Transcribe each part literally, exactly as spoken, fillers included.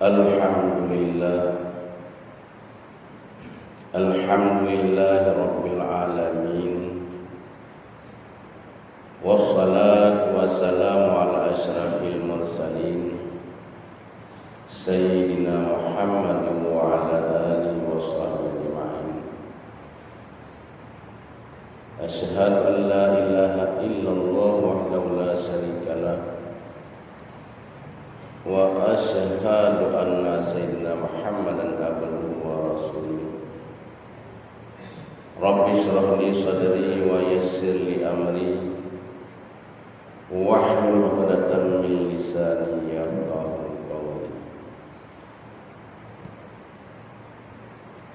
Alhamdulillah. Alhamdulillahirabbil alamin. Wassalatu wassalamu ala asyrafil mursalin, Sayyidina Muhammadin wa ala alihi wa sahbihi ajma'in. Asyhadu an la ilaha illallah wahdahu la syarika lah. Wa asyhadu anna sayyidina Muhammadan abduhu wa rasuluh. Rabbi shrah li sadri wa yassir li amri. Wahlul 'uqdatam min lisani yafqahu qawli.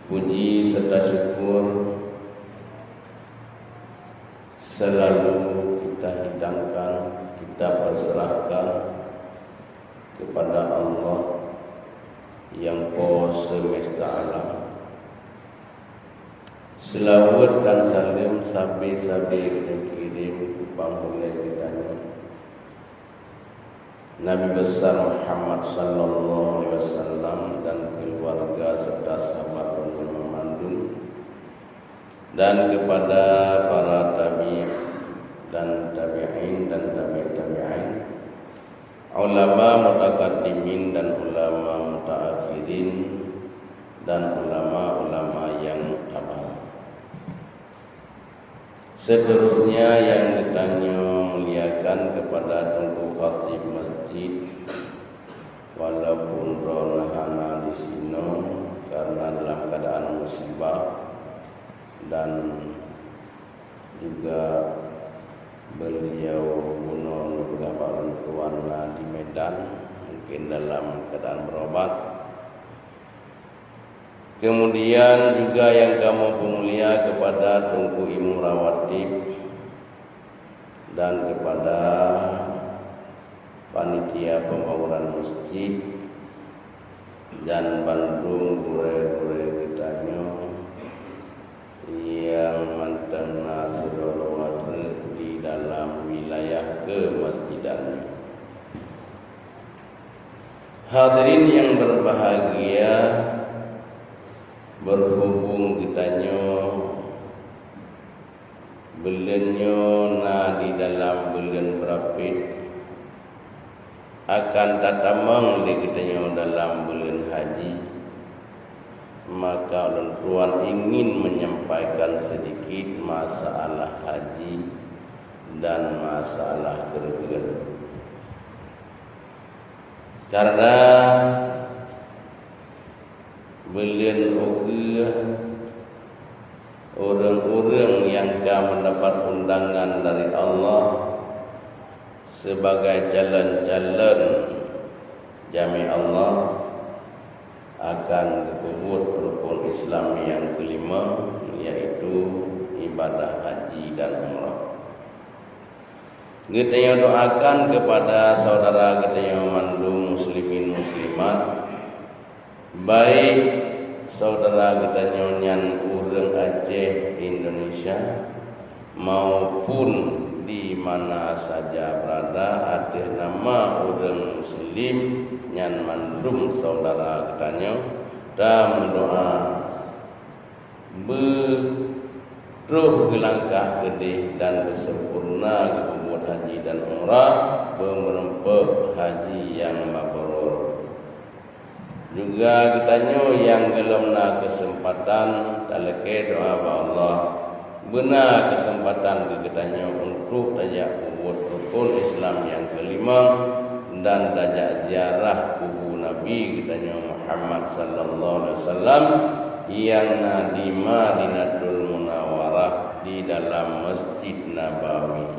Puji serta syukur selalu kita hidangkan, kita perserahkan kepada Allah yang Po Semesta Alam. Seulaweuet dan saleuem sabe-sabe geutanyoe kirém keu panghulèe geutanyoe, Nabi Besar Muhammad sallallahu alaihi wasallam, dan keuluwarga serta sahabat geutanyoe mandum, dan keupada para tabi' dan tabi'in dan tabi' tabi'in, ulama mutakaddimin dan ulama mutaakhirin, dan ulama-ulama nyang abang. Seterusnya nyang geutanyoe muliakan keupada Teungku Khatib Masjid, walaupun droeneuh hana disinoe karena dalam keadaan musibah, dan juga beliau bunoe neupeugah bak lôn tuan na di Medan, mungkin dalam keadaan berobat. Kemudian juga nyang kamoe peumulia keupada Teungku Imum Rawatib dan keupada panitia pembangunan masjid dan bandum gurée-gurée geutanyoe nyang mantong na sidroe-droe di dalam wilayah keumasjidan nyoe. Hadirin nyang berbahagia, berhubung geutanyoe buleuen nyoe na di dalam buleuen beurapet, akan tatamong lé geutanyoe dalam buleuen haji, maka ulôn tuan ingin menyampaikan sedikit masalah haji dan masalah keureubeuen. Karena buleuen ukeue ureuëng-ureuëng nyang ka mendapat undangan dari Allah sebagai calon-calon jami Allah akan geupeubuet rukun Islam nyang keulima, yaitu ibadah haji dan umrah. Geutanyoe doakan keupada saudara geutanyoe mandum muslimin muslimat, baik saudara geutanyoe nyan ureuëng Aceh Indonesia maupun di mana saja berada, ateueh nama ureuëng muslim nyan mandum saudara geutanyoe, tameudoa beutroh geulangkah keudeh dan beusempurna geupeubuet haji dan umrah, beumeureumpok haji nyang mabrur. Juga geutanyoe nyang gohlom na keuseumpatan, talakée doa bak Allah, beuna keuseumpatan keu geutanyoe untuk tajak peubuet rukun Islam nyang keulimong dan tajak ziarah kubu Nabi geutanyoe Muhammad sallallahu alaihi wasallam nyang na di Madinatul Munawwarah di dalam Masjid Nabawi.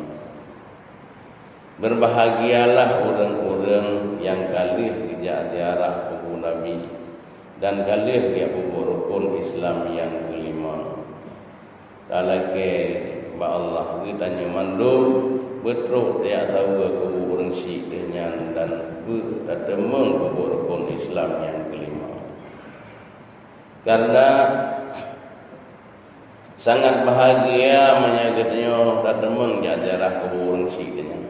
Beurbahagialah ureuëng-ureuëng nyang ka lheueh geujak ziarah kubu Nabi dan ka lheueh geujak peubuet rukun Islam nyang keulimong. Talakée bak Allah geutanyoe mandum beutroh tajak saweue kubu ureuëng syiek nyan dan beu tateumong peubuet rukun Islam nyang keulimong. Karena sangat bahagia meunyoe geutanyoe tateumong jak ziarah kubu ureuëng syiek nyan.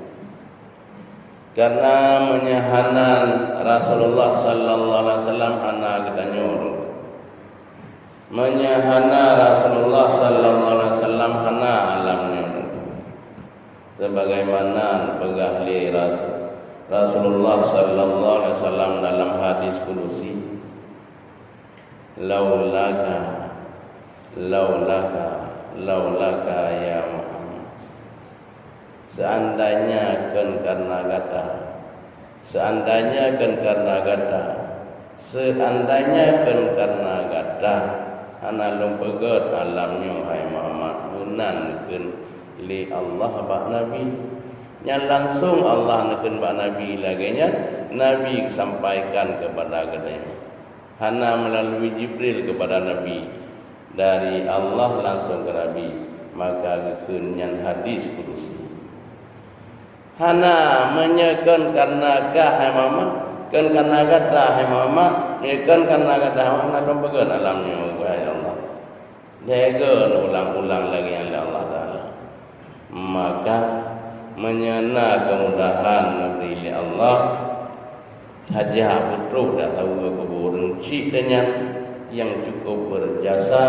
Karena meunyoe hana Rasulullah sallallahu alaihi wasallam, hana geutanyoe. Meunyoe hana Rasulullah sallallahu alaihi wasallam, hana alam nyoe. Sebagaimana peugah lé Ras-, Rasulullah sallallahu alaihi wasallam dalam hadis kudusi, "Laulaka, laulaka, laulaka ya Muhammad." Seandainya kon karena gata, seandainya kon karena gata, seandainya kon karena gata, hana lôn peugét alam nyoe, hai Muhammad, meunan neukheun lé Allah bak Nabi. Nyan langsong Allah neukheun bak Nabi lagée nyan, Nabi sampaikan keupada geutanyoe. Hana meulalu Jibril keupada Nabi, dari Allah langsong keu Nabi, maka geukheun nyan hadis kudusi. Hana, meunyoe kon karena kah, hai Muhammad, kon karena gata, hai Muhammad, meunyoe kon karena gata, hana lôn peugét alam nyoe, wahai Allah. Lhée goe neuulang-ulang lagée nyan lé Allah Taala. Maka, meunyoe na keumudahan neubri lé Allah, tajak peutrok dak saweue kubu ureuëng chik tanyan nyang cukup berjasa,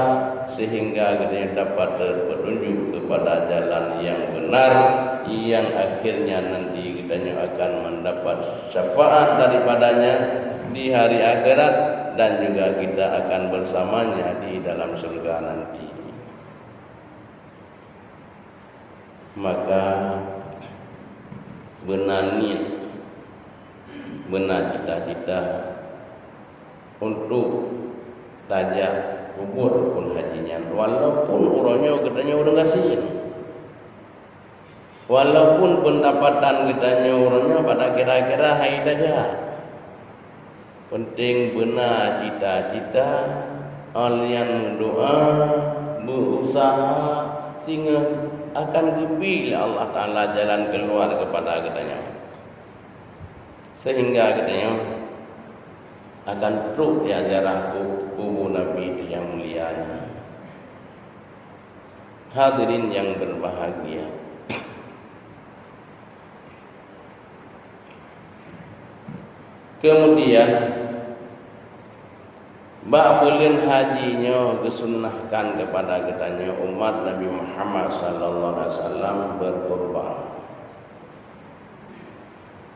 sehingga geutanyoe dapat terpetunjuk kepada jalan yang benar, yang akhirnya nanti geutanyoe akan mendapat syafaat daripadanya di hari akhirat, dan juga kita akan bersamanya di dalam syurga nanti. Maka, beuna niet, beuna cita-cita untuk tajak peubuet rukun haji nyan, walaupun uroe nyoe geutanyoe ureuëng gasien. Walaupun peundapatan geutanyoe uroe nyoe bak kira-kira hai tajak. Penting beuna cita-cita, óh lheueh nyan meudoá, beuusaha, singoh akan geubri lé Allah Taala jalan keuluwa keupada geutanyoe. Sehingga geutanyoe akan trok jak ziarah ku-, kubu Nabi nyang mulia nyan. Hadirin yang berbahagia. Kemudian, bak buleuen haji nyoe geusunnahkan keupada geutanyoe umat Nabi Muhammad sallallahu alaihi wasallam berkurban.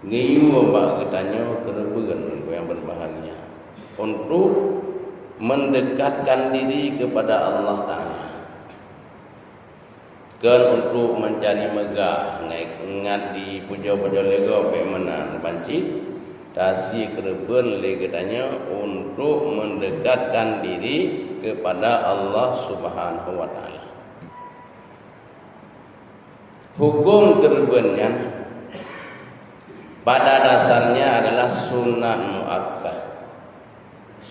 Geuyue bak geutanyoe keureubeuen nyang berbahagia untuk mendekatkan diri kepada Allah Taala. Kon untuk mencari megah, ngat dipujoe-pujoe lé gob bék meunan, ban cit tasie keureubeuen lé geutanyoe untuk mendekatkan diri kepada Allah Subhanahu wa Taala. Huköm keureubeuen nyan pada dasarnya adalah sunat muakkad.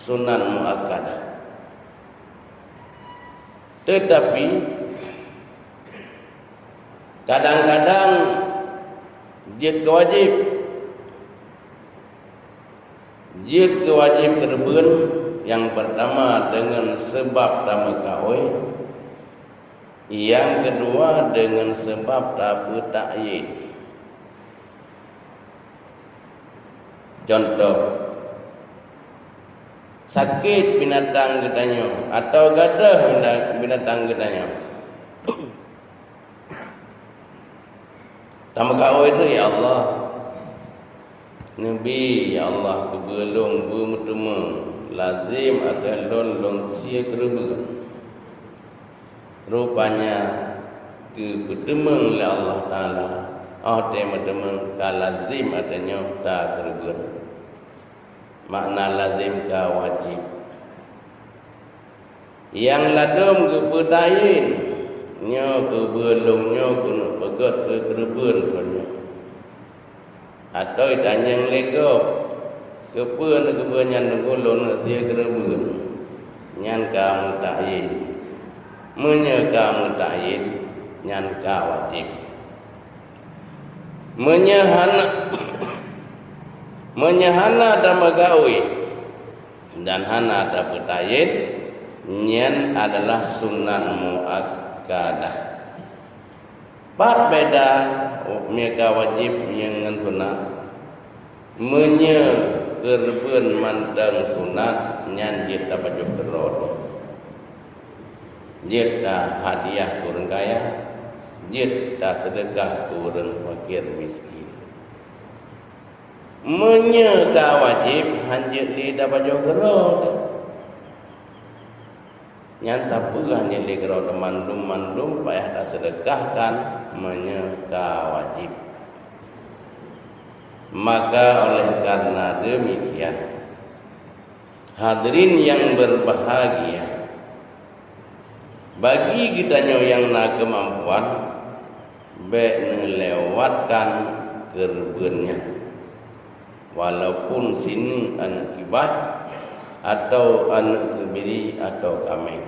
Sunat muakkadah. Tetapi, kadang-kadang jeuet keu wajéb. Jeuet keu wajéb keureubeuen, nyang peurtama deungon seubab tameukawen, nyang keudua deungon seubab tapeutakyin. Contoh, sakét binatang geutanyoe atawa gadôh bina-, binatang geutanyoe. Tameukawen tu, ya Allah. Neubi, ya Allah, keubeue lôn beumeuteumeung, lazem ateueh lôn, lôn sie keureubeuen. Rupanya, keu peuteumeung lé Allah Taala, óh tée meuteumeung ka lazem ateueh nyoe ta keureubeuen. Makna lazem ka wajéb. Nyang ladôm geupeutakyin, nyoe keubeue lôn nyoe keuneuk peugét keu keureubeuen lôn nyoe. Atawa tanyong lé gob, keupeue neukeubeuet nyan teungku lôn sie keureubeuen? Nyan ka meutakyin. Meunyoe ka meutakyin, nyan ka wajéb. Meunyoe hana, meunyoe hana tameukawen dan hana tapeutakyin, nyan adalah sunat muakkadah. Pat beda meunyoe ka wajéb ngon sunat? Meunyoe keureubeuen mantong sunat, nyan jeuet tapajoh keudroe teuh. Jeuet tahadiah keu ureuëng kaya, jeuet taseudeukah keu ureuëng fakir miskin. Meunyoe ka wajéb, hán jeuet lé tapajoh keudroe teuh. Nyan tapeugah nyan lé keudroe teuh mandum-mandum payah taseudeukahkan meunyoe ka wajéb. Maka oleh karena demikian, hadirin yang berbahagia, bagi geutanyoe nyang na keumampuan, bék neulewatkan keureubeuen nyan, walaupun sineuk aneuëk kibat, atawa aneuëk keubiri, atawa kaméng.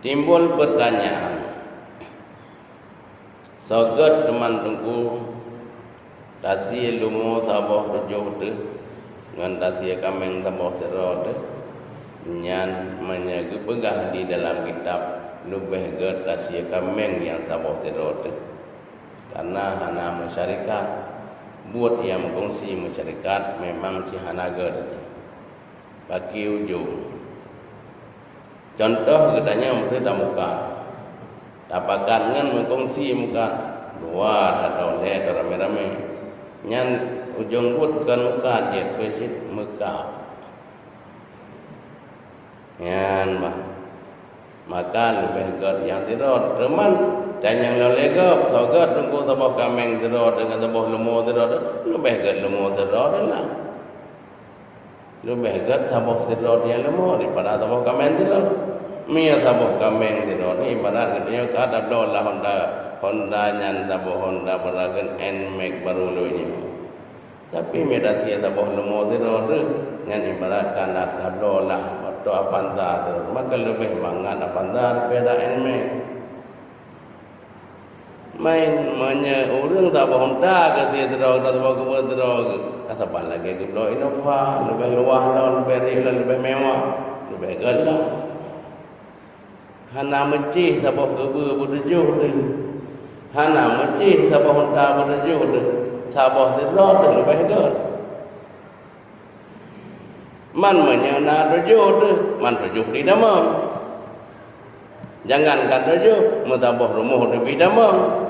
Timbul peurtanyaan, soe gét teuma Teungku, tasie leumo saboh tujoh teuh, ngon tasie kaméng saboh sidroe teuh? Nyan meunyoe geupeugah di dalam kitab, leubeh gét tasie kaméng nyang saboh sidroe teuh. Karena hana meusyarikat. Buet nyang meukongsi meusyarikat memang cit hana gét. Bak ujong. Cuntoh geutanyoe meusé tamukat. Tapakat ngon meukongsi mukat. Dua atau lhée atau ramé-ramé. Nyan ujong buet kon mukat jeuet, pih cit meukat. Nyan bah. Maka leubeh gét nyang sidroe. Teuma, dan nyang lôn lé gob, soe gét Teungku saboh kaméng sidroe deungon saboh leumo sidroe, leubeh gét leumo sidroe lah. Leubeh gét saboh sidroe nyang leumo daripada saboh kaméng sidroe. Meunyoe saboh kaméng sidroe nyan ibarat geutanyoe ka tabloe lah Honda, Honda nyan saboh Honda beuragam Nmax barô lôn nyoe. Tapi meunyoe tasie saboh leumo sidroe teuh, nyan ibarat ka na tabloe lah moto Avanza teuh, maka leubeh mangat Avanza daripada Nmax. Main, meunyoe ureuëng saboh unta geusie sidroe, saboh keubeue sidroe, ka saban lagée geubloe Innova, leubeh luwah lom, leubeh rieh lom, leubeh mewah, leubeh gét lom. Hana meucih saboh keubeue beutujoh teuh. Hana meucih saboh unta beutujoh teuh. Saboh sidroe teuh leubeh gét. Man meunyoe na tujoh teuh, man tujoh di damong. Jangankan tujoh, meusaboh rumoh leubeh damong.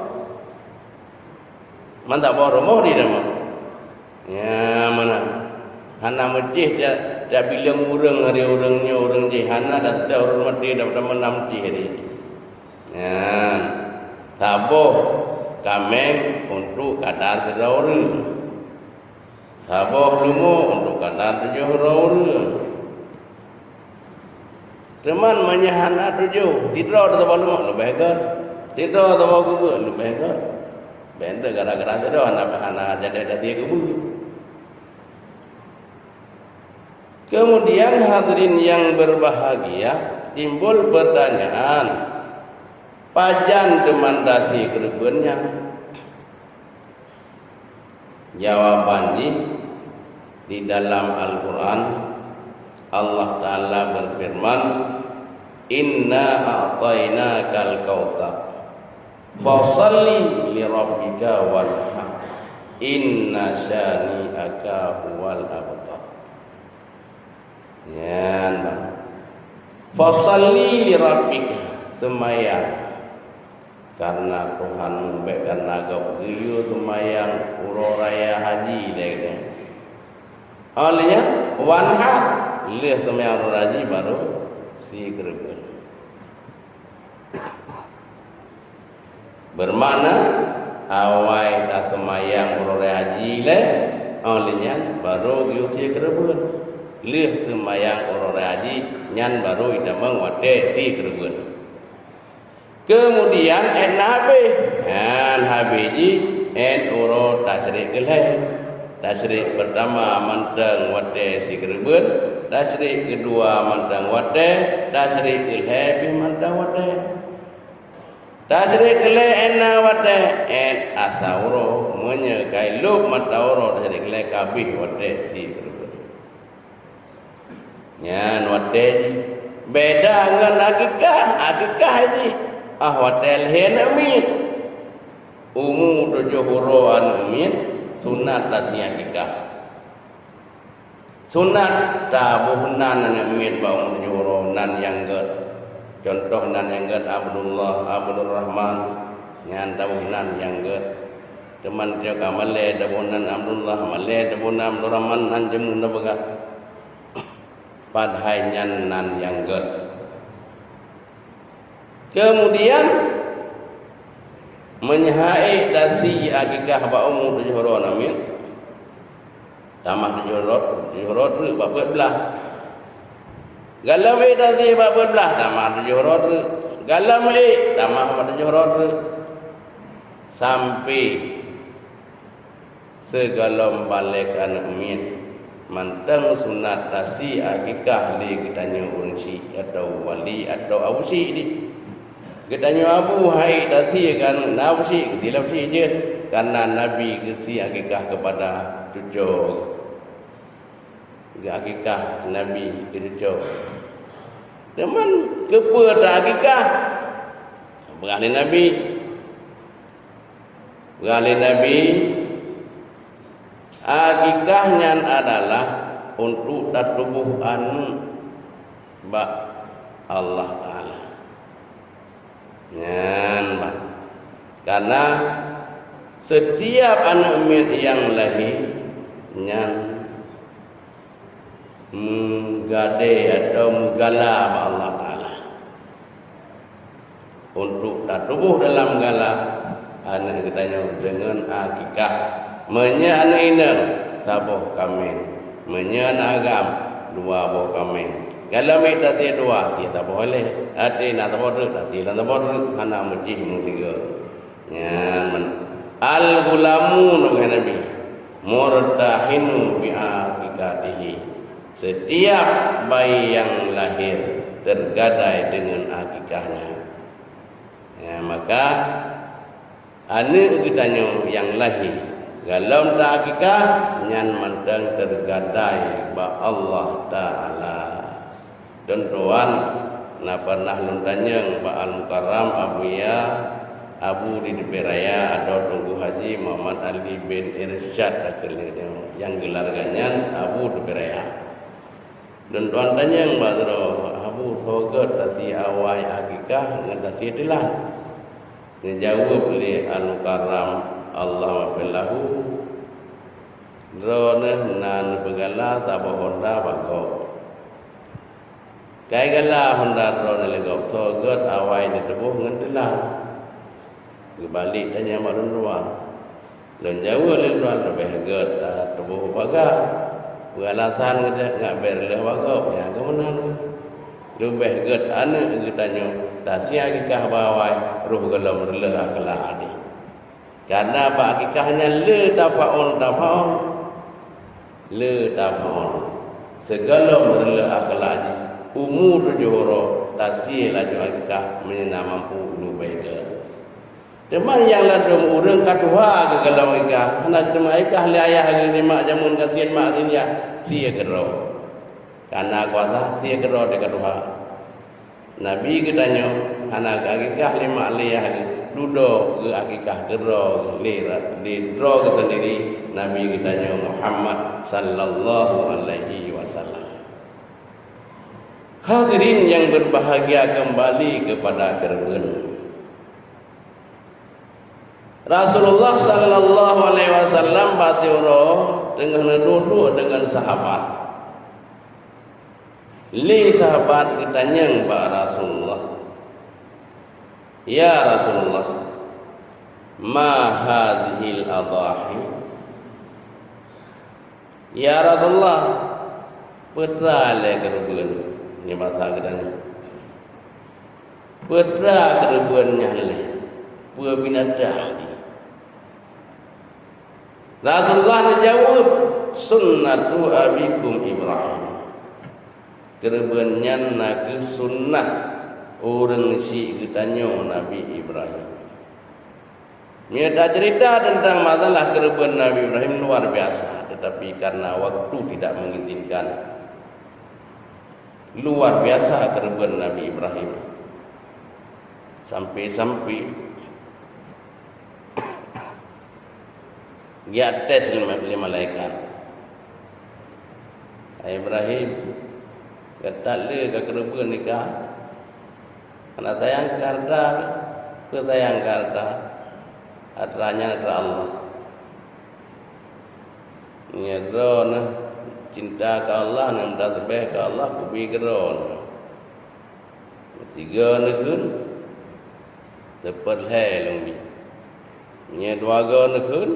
Man saboh rumoh di damong. Nyan meunan. Hana meucih tiep, tiep bileueng ureuëng, hari ureuëng nyoe ureuëng jih. Hana, dan setiap ureuëng maté dapat meunan meucih hari. Nyan. Saboh kaméng untuk kadar sidroe ureuëng. Saboh leumo untuk kadar tujoh droe ureuëng. Teuma meunyoe hana tujoh, sidroe saboh leumo leubeh gét, sidroe saboh keubeue leubeh gét. Bék gara-gara sidroe hana, hana jadi tasie keubeue. Kemudian hadirin yang berbahagia, timbul pertanyaan, pajan teuma tasie keureubeuen nyan? Jawaban jih, di dalam Al-Quran, Allah Ta'ala berfirman, "Inna a'tainakal kautsar, fasalli li rabbika wanhar, inna syani'aka huwal abtar." Nyan, fasalli li rabbika, seumayang. Karena Tuhanmu, bék karena gob geuyue seumayang uroe raya haji lé geutanyoe. Óh lheueh nyan, wanhar, lheueh seumayang uroe raya haji barô sie keureubeuen. Bermakna, awai taseumayang uroe raya haji lé, óh lheueh nyan barô geuyue sie keureubeuen. Lheueh seumayang uroe raya haji, nyan barô itamong watée sie keureubeuen. Keumudian, ét na habéh. Nyan habéh jih, ét uroe tasyrik keulhée. Tasyrik peurtama mantong watée sie keureubeuen, tasyrik keudua mantong watée, tasyrik keulhée pih mantong watée. Tasyrik keulhée ét na watée, ét asa uroe, meunyoe ka ilôb mata uroe tasyrik keulhée ka abéh watée sie keureubeuen. Nyan watée jih. Beda ngon akikah, akikah jih, ah, watée lahé aneuëk miet. Umu tujoh uroe aneuëk miet, Sunat tasi akikah. Sunat taboh nan aneuk miet bak ureueng tujoh uroe, nan nyang gét. Cuntoh nan nyang gét Abdullah, Abdurrahman, nyan taboh nan nyang gét. Teuma teuka malée taboh nan Abdullah, malée taboh nan Abdurrahman, nan jeumu tapeugah padahai nyan nan nyang gét. Kemudian, meunyoe han ék tasi akikah bak umu tujoh uroe aneuk miet, tamah tujoh uroe, tujoh uroe treuk bak peuet blaih. Gohlom ék tasi bak peuet blaih, tamah tujoh uroe treuk. Gohlom ék, tamah bak tujoh uroe treuk. Sampai sigohlom balek aneuk miet, mantong sunat tasi akikah lé geutanyoe ureueng chik atawa wali atawa abu chik jih. Geutanyoe abu han ék tasi keu aneuk, na abu chik, geusi lé abu chik jeuet, kareuna Nabi geusi akikah keupada cucoe. Geuakikah Nabi keu cucoe. Teuma keupeue ta akikah? Peugah lé Nabi. Peugah lé Nabi, akikah nyan adalah untuk tatuboh aneuk bak Allah Taala. Nyan bah. Karena setiap aneuk miet nyang lahé nyan meugadée atau meugala bak Allah Taala untuk tatuboh dalam gala aneuk geutanyoe deungon akikah. Meunyoe aneuk inong, saboh kaméng. Meunyoe aneuk agam, dua boh kaméng. Gohlom ék tasi dua, sie saboh lé. Até na saboh treuk, tasi lam saboh treuk, hana meucih meusigoe. Nyan, al-ghulamu, kheun Nabi, murtahinu bi aqiqatihi. Setiap bayi nyang lahé teugadai deungon akikahnya. Ya, maka aneuk geutanyoe nyang lahé gohlom ta akikah, nyan mantong teugadai bak Allah Taala. Contohan, na pernah lôn tanyong bak Al-Mukarram Abuya Abu di Teupin Raya atau Teungku Haji Muhammad Ali bin Irsyad takheun lé nyoe, nyang geularga nyan Abu Teupin Raya. Lôn tuan tanyong bak sidroe, "Abu, soe gét tasi awai akikah ngon tasi teulan?" Geujaweueb lé Al-Mukarram, Allahummaghfir lahu, "Droeneuh na neupeugala saboh honda bak gob." Kai gala honda droeneuh lé gob, soe gét awai neutuboh ngon teulan? Geubalek tanyong bak lôn tuan. Lôn jaweueb lé lôn tuan, leubeh gét tatuboh bak gob. Peue alasan geutanyoe? Ngat bèk reuloh bak gob, nyan keuh meunan. Leubeh gét aneuk geutanyoe tasi akikah bak awai, roh gohlom reuloh akhlak jih. Karena bak akikah nyan le tafaul, tafaul. Le tafaul. Sigohlom reuloh akhlak jih, umu tujoh uroe, tasi laju akikah meunyoe na mampu, leubeh gét. Teuma nyang ladôm ureueng ka tuha geugohlom akikah, hana geuteumé akikah lé ayah geuh, lé mak jameun gasien mak sinyak, sie keudroe. Kana kuasa sie keudroe teuka tuha. Nabi geutanyoe hana geuakikah lé mak lé yah geuh, dudoe geuakikah keudroe geuh lé, lé droe geuh seundiri, Nabi geutanyoe Muhammad sallallahu alaihi wasallam. Hadirin yang berbahagia, kembali kepada keureubeuen. Rasulullah sallallahu alaihi wasallam bak siuroe teungoh neuduek-duek deungon sahabat. Lé sahabat geutanyong bak Rasulullah, "Ya Rasulullah, ma hadzihil adhahi?" "Ya Rasulullah, peue teuma lé keureubeuen?" Nyoe basa geutanyoe. "Peue teuma keureubeuen nyan lé? Peue binatang jih?" Rasulullah neujaweueb, "Sunnatu abikum Ibrahim." Keureubeuen nyan nakeuh sunnah ureueng chik geutanyoe Nabi Ibrahim. Meunyoe taceurita teuntang masalah keureubeuen Nabi Ibrahim luar biasa, tetapi karena waktu tidak mengizinkan, luar biasa keureubeuen Nabi Ibrahim. Sampai-sampai Geujak tes lé ma-, lé malaikat. "Hai Ibrahim, gata le ka keureubeuen nyan ka? Hana sayang keu hareuta? Peue sayang keu hareuta? Hareuta nyan hareuta Allah. Meunyoe droeneuh cinta keu Allah ngon meutasbeh keu Allah, kubi keu droeneuh." Sigoe neukheun, "Sipeulhèe lôn bi." Meunyoe dua goe neukheun,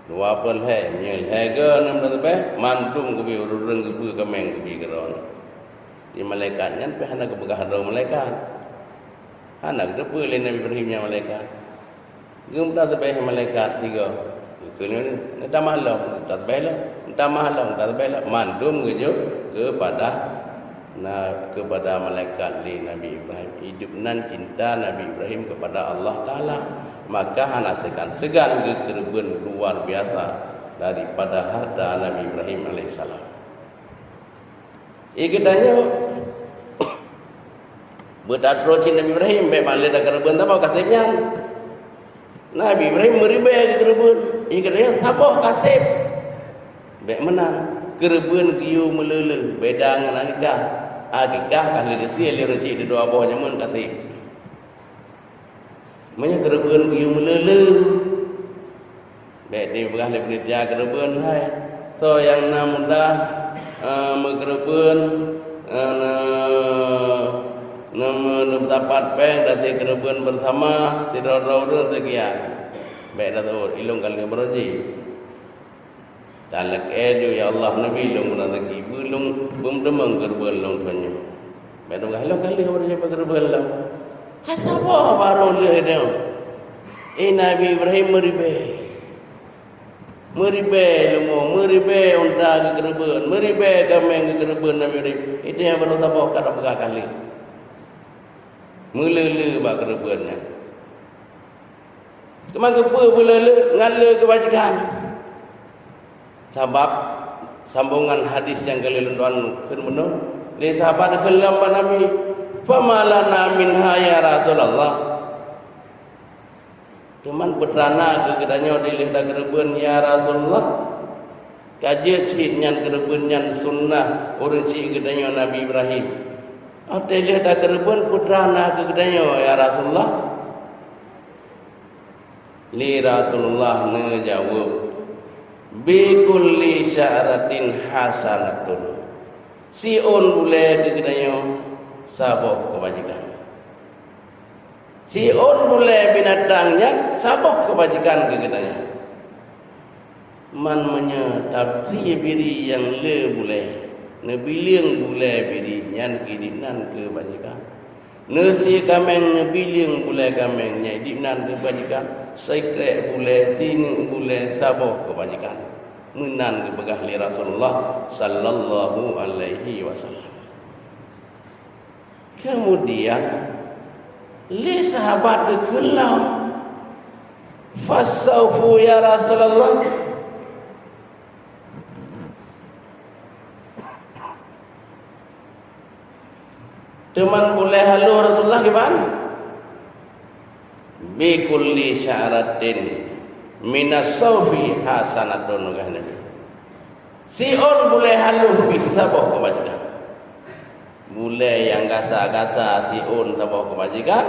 "Dua peulhèe." Meunyoe lhèe goe neumeutasbeh, "Mandum kubi, ureueng geubeu kaméng kubi keu droeneuh." Di malaikat nyan pih hana geupeugah droe malaikat. Hana geuteupeue lé Nabi Ibrahim nyan malaikat. Geumeutasbeh malaikat sigoe. Geukheun, "Neutamah lom, meutasbeh lom, neutamah lom, meutasbeh lom." Mandum geujok keupada na-, keupada malaikat lé Nabi Ibrahim. Hidup nan cinta Nabi Ibrahim keupada Allah Taala. Maka hana seugan-seugan geukeureubeuen luar biasa daripada hareuta Nabi Ibrahim alaihissalam. Ie geutanyoe, beutatroh cit Nabi Ibrahim, bèk malèe takeureubeuen saboh kaseb nyan. Nabi Ibrahim meuribèe geukeureubeuen, ie geutanyoe saboh kaseb. Bèk meunan, keureubeuen geuyue meuleu-leu, beda ngon akikah. Akikah ka lheueh geusie lé ureueng chik, dua boh jameun kaseb. Meunyoe keureubeuen geuyue meuleu-leu, bèk dipeugah lé panitia keureubeuen, "Hai, soe nyang na mudah, eh, meukeureubeuen, eh, na, na, na meusapat péng, tasie keureubeuen beusama sidroe-droe ureueng seukian." Bèk tateuôt, "Ilôn ka lheueh baroe jih." Dan lakèe ju, "Ya Allah, neubi lôn meuraseuki, beu lôn, beumeuteumeung keureubeuen lôn thôn nyoe." Bèk dong gah lôn ka lheueh baroe jih keureubeuen lôn. Hana saboh baroe lheueh nyoe. Eh, Nabi Ibrahim meuribèe. Meuribèe leumo, meuribèe unta geukeureubeuen, meuribèe kaméng geukeureubeuen Nabi Ibrahim. Itu nyang baroe saboh ka tapeugah ka lheueh. Meuleu-leu bak keureubeuen nyan. Teuma keupeue beuleu-leu ngon lé keubajikan? Sabab sambongan hadis nyang ka lheueh lôn tuan kheun bunoe, lé sahabat kheun lom bak Nabi, "Fama lana minha ya Rasulullah?" Teuma peue teuma na keu geutanyoe di lheueh takeureubeuen, ya Rasulullah? Ka jeuet cit nyan keureubeuen nyan sunnah ureueng chik geutanyoe Nabi Ibrahim. Watèe lheueh takeureubeuen, peue teuma na keu geutanyoe, ya Rasulullah? Lé Rasulullah neujaweueb, "Bi kulli sya'ratin hasanatun." Siôn bulèe keu geutanyoe saboh keubajikan. Siôn bulèe binatang nyan saboh keubajikan keu geutanyoe. Man meunyoe tasie biri nyang le bulèe, neubileung bulèe biri nyan keu dinan keubajikan. Neusie kaméng, neubileung bulèe kaméng nyan dinan keubajikan. Sikrek bulèe, tineuk bulèe, saboh keubajikan. Meunan geupeugah lé Rasulullah sallallahu alaihi wasallam. Keumudian, lé sahabat geukheun lom, "Fasaufu ya Rasulullah?" Teuma bulèe haloh Rasulullah kiban? "Bi kulli sya'ratin minas saufi hasanatun," kheun Nabi. Siôn bulèe haloh pih saboh keubajikan. Bulèe nyang gasa-gasa siôn saboh keubajikan,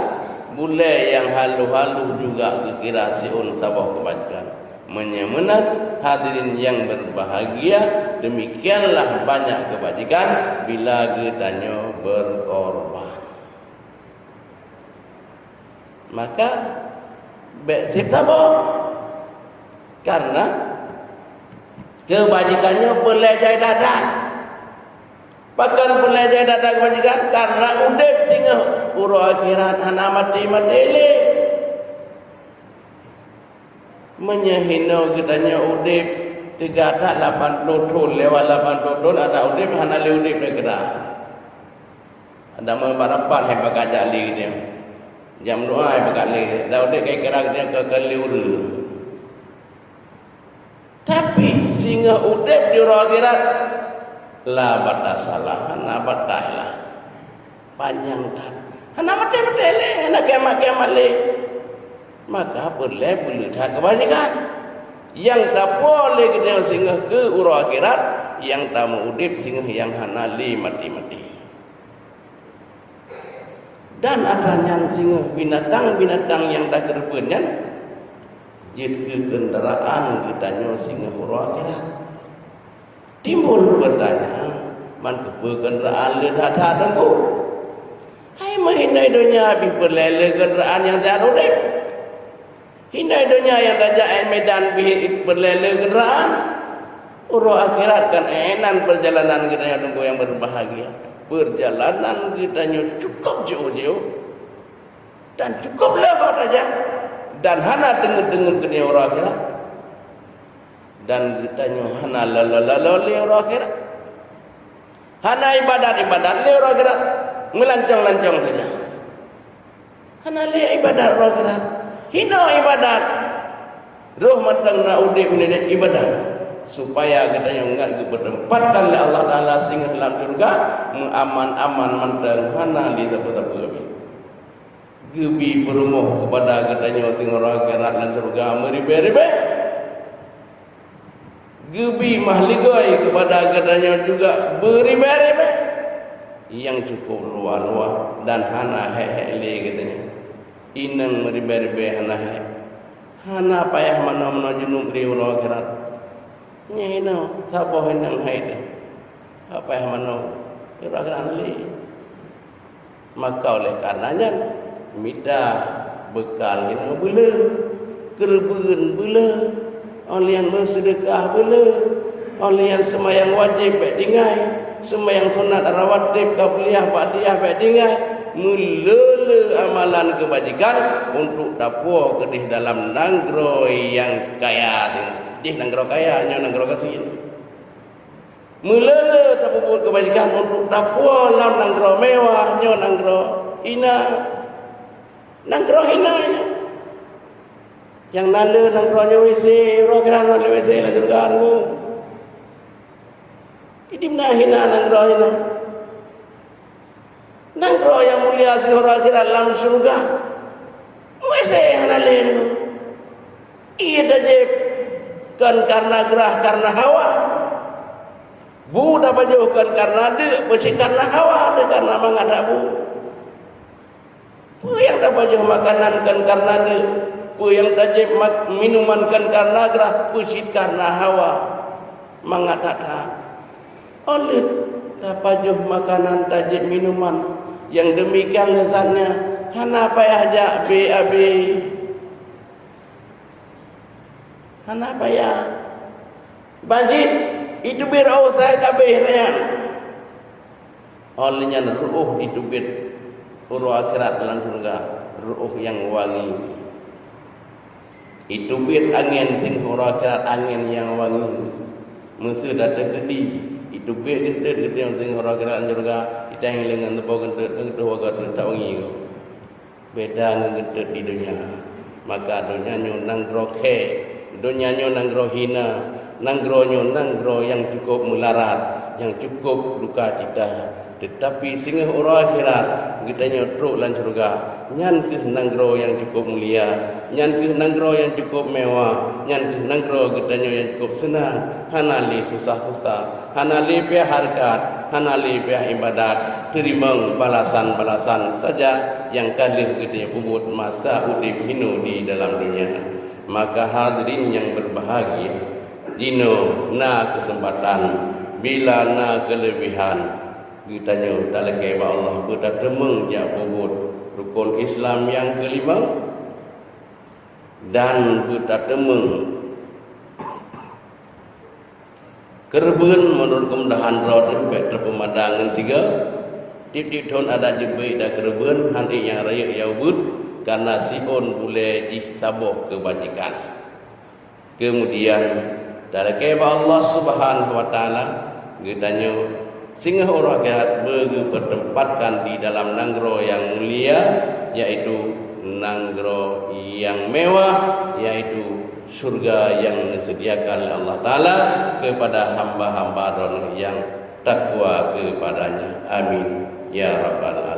bulèe nyang haloh-haloh juga geukira siôn saboh keubajikan. Meunyoe meunan, hadirin nyang berbahagia, demikianlah banyak keubajikan bila geutanyoe berkorban. Maka, bèk sép saboh. Karena keubajikan nyoe peulajai that-that. Pakon peulajai that-that keubajikan? Karena udép singoh uroe akhirat hana maté-maté lé. Meunyoe hinoe geutanyoe udép, teuga that lapan ploh thon, lewat lapan ploh thon, adak udép hana lé udép lé keunan. Adak meu barapat hai pakat jak lé geutanyoe. Jak meudoa hai pakat lé. Adak udép kai kira geutanyoe ka, ka lé ureueng. Tapi, singoh udép di uroe akhirat, la batasalah, hana batas lah. Panyang that. Hana maté-maté lé, hana kiamat-kiamat lé. Maka peureulèe peuleueh that keubajikan. Nyang tapuwoe lé geutanyoe singoh keu uroe akhirat, nyang tameuudeb singoh nyang hana lé maté-maté. Dan atra nyan singoh binatang-binatang nyang takeureubeuen nyan jeuet keu keundaraan geutanyoe singoh uroe akhirat. Timbul peurtanyaan, man keupeue keundaraan lé that-that teungku? Hai meuhinoe donya bih peureulée lé keundaraan nyang that udeb. Hinoe donya nyang tajak ék meudan bih peureulée lé keundaraan. Uroe akhirat kan ék nan peurjalanan geutanyoe teungku nyang beurbahagia. Peurjalanan geutanyoe cukôp jiôh-jiôh dan cukôp leuha tajak dan hana teungeut-teungeut geutanyoe uroe akhirat. Dan geutanyoe hana lalo-lalo lé uroe akhirat. Hana ibadat-ibadat lé uroe akhirat. Meulancong-lancong saja. Hana lé ibadat uroe akhirat. Hinoe ibadat. Roh mantong na udeb nyoe ibadat. Supaya geutanyoe ngat geupeutempatkan lé Allah Taala singoh lam syeuruga, meuaman-aman mantong hana lé sapeue-sapeue. Geubi peurumoh keupada geutanyoe singoh uroe akhirat lam syeuruga meuribée-ribée. Geubi mahligoi keupada geutanyoe juga beuribée-ribée nyang cukôp luwa-luwa dan hana hék-hék lé geutanyoe. Inong meuribée-ribée hana hék. Hana payah manoe-manoe junub di uroe akhirat. Nyan inoe saboh inong hai teuh. Hana payah manoe uroe akhirat lé. Maka oleh karena nyan, mita beukal inoe beuleu, keureubeuen beuleu, óh lheueh nyan meuseudeukah beuleu, óh lheueh nyan seumayang wajéb bék tinggai, seumayang sunat rawatib, qabliyah, ba'diyah bék tinggai, meuleu-leu amalan keubajikan untuk tapuwoe keudeh dalam nanggroe nyang kaya teuh. Jih nanggroe kaya, nyoe nanggroe gasien. Meuleu-leu tapeubuet keubajikan untuk tapuwoe lam nanggroe mewah, nyoe nanggroe hina. Nanggroe hina nyoe. Nyang na le nanggroe nyoe W C, uroe akhirat na le W C lam syeuruga nyoe. Di dimna hina nanggroe hina. Nanggroe nyang mulia siuroe akhirat lam syeuruga, W C hana lé nyoe. Ié tajép kon kareuna grah, kareuna hawa. Bu tapajoh kon kareuna deuk, peucit kareuna hawa, teuh kareuna mangat that bu. Peue nyang tapajoh makanan kon kareuna deuk, peue nyang tajép mak-, minuman kon kareuna grah, peucit kareuna hawa. Mangat that-that. Óh lheueh tapajoh makanan, tajép minuman nyang deumikian leuzatnya, hana payah jak B A B. Hana payah. Ban cit, iteubiet reuôh sai ka abéh nyan. Óh lheueh nyan reuôh iteubiet uroe akhirat lam syeuruga, reuôh nyang wangi. Iteubiet angén singoh uroe akhirat, angén nyang wangi. Meuseu tateukeudi, iteubiet geunteut geutanyoe singoh uroe akhirat lam syeuruga, itanyoe lé ngon teuboh geunteut, geunteut warga teuk that wangi. Beda ngon geunteut di donya. Maka donya nyoe nanggroe khée, donya nyoe nanggroe hina, nanggroe nyoe nanggroe nyang cukôp meularat, nyang cukôp duka cita. Teutapi singoh uroe akhirat, geutanyoe trok lam syeuruga, nyan kheueh nanggroe nyang cukôp mulia, nyan kheueh nanggroe nyang cukôp mewah, nyan kheueh nanggroe geutanyoe nyang cukôp seunang, hana lé susah-susah, hana lé piah hareukat, hana lé piah iébadat, teurimong balasan-balasan saja nyang ka lheueh geutanyoe peubuet masa udeb hinoe di dalam donya. Maka hadirin nyang beubahgia, jinoe na keuseumpatan, bila na keuleubehan, geutanyoe talakée bak Allah beutateumeung jak peubuet rukon Islam nyang keulimong dan beutateumeung keureubeuen meunurot keumudahan droe teuh bék teupeumada ngon sigoe. Tieb-tieb thon adak jeuet beuet dan keureubeuen hana nyang rayeuk nyang ubeuet, kareuna siôn bulée jih saboh keubajikan. Keumudian, talakée bak Allah Subhanahu wa Taala, geutanyoe singoh uroe akhirat beugeupeuteumpatkan di dalam nanggroe nyang mulia, yaitu nanggroe nyang mewah, yaitu syeuruga nyang neuseudiakan lé Allah Taala keupada hamba-hamba Droeneuh nyang takwa keupada-Nya. Amin, ya rabbal